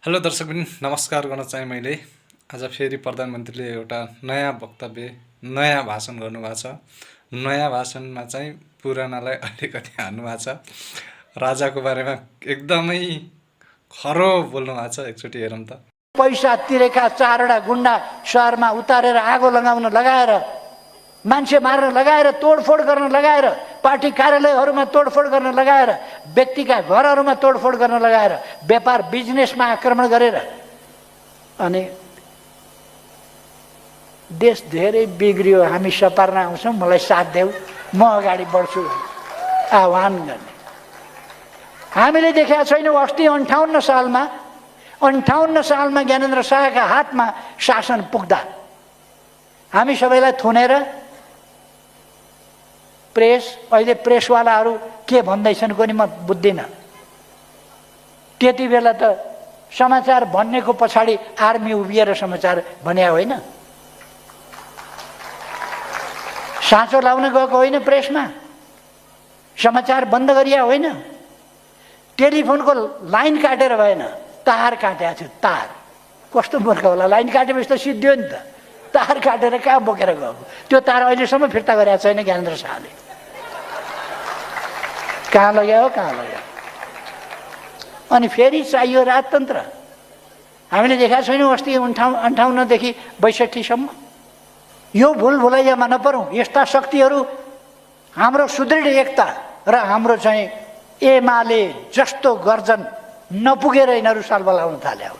Hello दर्शकबिन, नमस्कार गर्न चाहिँ मैले आज फेरि प्रधानमन्त्रीले एउटा नयाँ वक्तव्य नयाँ भाषण गर्नुभएको छ। नयाँ भाषणमा चाहिँ पुरानालाई अलिकति हान्नुभएको छ। राजाको बारेमा एकदमै खरो बोल्नु भएको छ। एकचोटि हेरौँ त। पैसा तिरेका चारवटा गुण्डा शहरमा उतारेर आगो लगाउन लगाएर, मान्छे मार्न लगाएर, तोडफोड गर्न लगाएर, पार्टी कार्यालयहरूमा तोडफोड गर्न लगाएर, व्यक्तिका घरहरूमा तोडफोड गर्न लगाएर, व्यापार बिजनेसमा आक्रमण गरेर अनि देश धेरै बिग्रियो। हामी सपार्न आउँछौँ, मलाई साथ देऊ, म अगाडि बढ्छु आह्वान गर्ने हामीले देखेका छैनौँ। अस्ति 58 सालमा ज्ञानेन्द्र शाहका हातमा शासन पुग्दा हामी सबैलाई थुनेर प्रेस, अहिले प्रेसवालाहरू के भन्दैछन् कोनी म बुझ्दिनँ। त्यति बेला त समाचार भन्नेको पछाडि आर्मी उभिएर समाचार भन्या होइन, साँचो लाउन गएको होइन, प्रेसमा समाचार बन्द गरिया होइन, टेलिफोनको लाइन काटेर भएन, तार काटेको थियो। तार कस्तो मूर्ख होला, लाइन काटेपछि त सिद्धियो नि त। तार काटेर कहाँ बोकेर गएको, त्यो तार अहिलेसम्म फिर्ता गरेको छैन ज्ञानेन्द्र शाहले। कहाँ लग्यो, कहाँ लग्यो। अनि फेरि चाहियो राजतन्त्र। हामीले देखाएको छैनौँ अस्ति 58 देखि 62सम्म। यो भुल भुलैयामा नपरौँ। यस्ता शक्तिहरू हाम्रो सुदृढ एकता र हाम्रो चाहिँ एमाले जस्तो गर्जन नपुगेर यिनीहरू सालबलाउन थाल्यो।